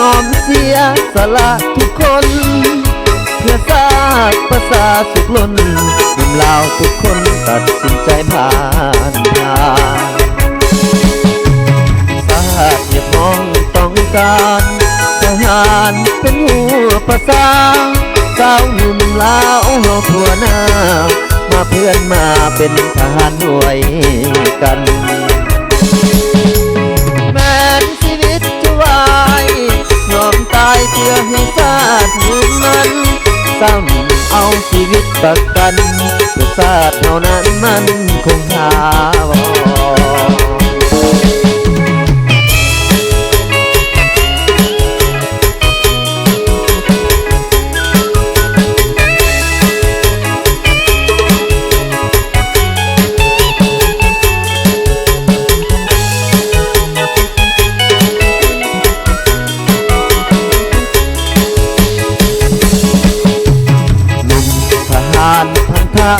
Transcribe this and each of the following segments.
ອມເສຍສະຫຼະທຸກຄົນ ເພື່ອຊາດປະຊາສຸກລົ້ນ ໜຸ່ມລາວທຸກຄົນຕັດສິນໃຈຜ່ານທາງ. ຊາດຮຽກຮ້ອງຕ້ອງການ ທະຫານເປັນຫົວປະຊາ ຊາວໜຸ່ມລາວເຮົາທົ່ວໜ້າ ມາເພື່ອນມາເປັນທະຫານດ້ວຍກັນ. ແມ່ນຊີວິດຈະວາຍ ຍອມຕາຍເພື່ອໃຫ້ຊາດຍືນມັນ ຊາວໜຸ່ມເອົາຊີວິດປະກັນ ເພື່ອຊາດເຮົານັ້ນມັນຄົງຖາວອນ. ໜຸ່ມທະຫານພັນທະ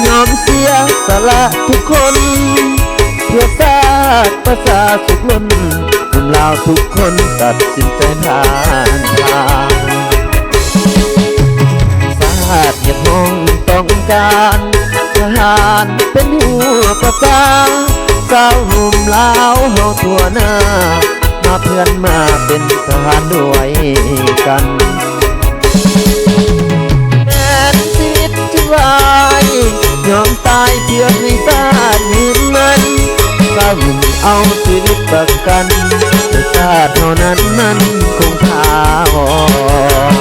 ຍອມເສຍສະຫຼະທຸກຄົນ ເພື່ອຊາດປະຊາສຸກລົ້ນ ໜຸ່ມລາວທຸກຄົນຕັດສິນໃຈຜ່ານທາງ. ຊາດຮຽກຮ້ອງຕ້ອງການ ທະຫານເປັນຫົວປະຊາ ຊາວໜຸ່ມລາວເຮົາທົ່ວໜ້າ ມາເພື່ອນມາເປັນທະຫານດ້ວຍກັນ. ແມ່ນຊີວິດຈະວາຍ ຍອມຕາຍເພື່ອໃຫ້ຊາດຍືນມັນ ຊາວໜຸ່ມເອົາຊີວິດປະກັນ ເພື່ອຊາດເຮົານັ້ນມັນຄົງຖາວອນ.